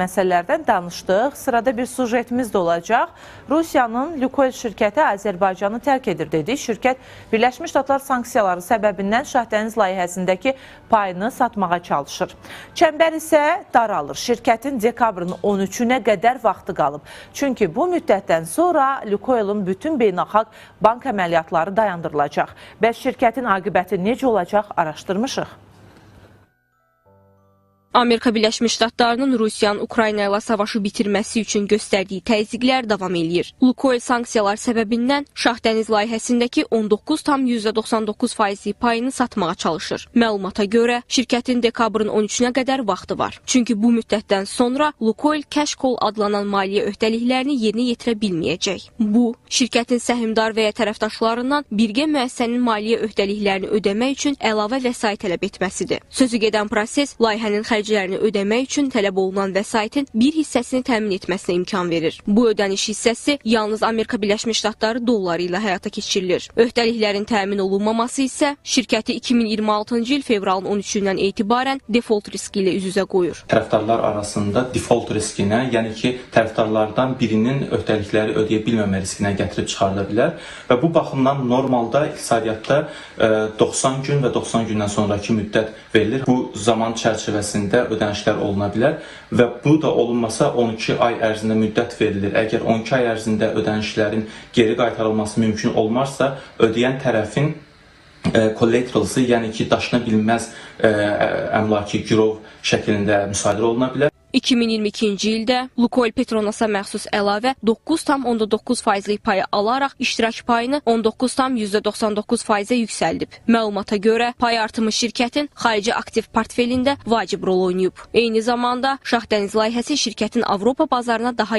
Məsələlərdən danışdıq. Sırada bir sujetimiz də olacaq. Rusiyanın Lukoil şirkəti Azərbaycanı tərk edir dedi. Şirkət Birləşmiş Ştatlar sanksiyaları səbəbindən Şahdəniz layihəsindəki payını satmağa çalışır. Çəmbər isə daralır. Şirkətin dekabrın 13-ünə qədər vaxtı qalıb. Çünki bu müddətdən sonra Lukoilin bütün beynəlxalq bank əməliyyatları dayandırılacaq. Bəs şirkətin aqibəti necə olacaq araşdırmışıq. Amerika Birləşmiş Ştatlarının Rusiyanın Ukrayna ilə savaşı bitirməsi üçün göstərdiyi təzyiqlər davam eləyir. Lukoil sanksiyalar səbəbindən Şahdəniz layihəsindəki 19,99 faizlik payını satmağa çalışır. Məlumata görə şirkətin dekabrın 13-nə qədər vaxtı var. Çünki bu müddətdən sonra Lukoil cash call adlanan maliyyə öhdəliklərini yerinə yetirə bilməyəcək. Bu, şirkətin səhmdar və ya tərəfdaşlarından birgə müəssisənin maliyyə öhdəliklərini ödəmək üçün əlavə vəsait tələb etməsidir. Sözü gedən proses layihənin xərclərini ödəmək üçün tələb olunan vəsaitin bir hissəsini təmin etməsinə imkan verir. Bu ödəniş hissəsi yalnız Amerika Birləşmiş Ştatları dolları ilə həyata keçirilir. Öhdəliklərin təmin olunmaması isə şirkəti 2026-cı il fevralın 13-dən etibarən default riski ilə üz-üzə qoyur. Tərəfdarlar arasında default riskinə, yəni ki, tərəfdarlardan birinin öhdəlikləri ödəyə bilməmə riskinə gətirib çıxarda bilər və bu baxımdan normalda iqtisadiyyatda 90 gün və 90 gündən sonrakı müddət verilir. Bu zaman çərçivəsində ödənişlər oluna bilər və bu da olunmasa 12 ay ərzində müddət verilir. Əgər 12 ay ərzində ödənişlərin geri qaytarılması mümkün olmazsa, ödəyən tərəfin collateralsı, yəni ki, daşına bilməz əmlaki girov şəklində müsadirə oluna bilər. 2022-ci ildə Lukoil Petronasa məxsus əlavə 9,9 faizlik payı alaraq iştirak payını 19,99 faizə yüksəldib. Məlumata görə pay artımı şirkətin xarici aktiv portfelində vacib rol oynayıb. Eyni zamanda Şahdəniz layihəsi şirkətin Avropa bazarına daha yaxın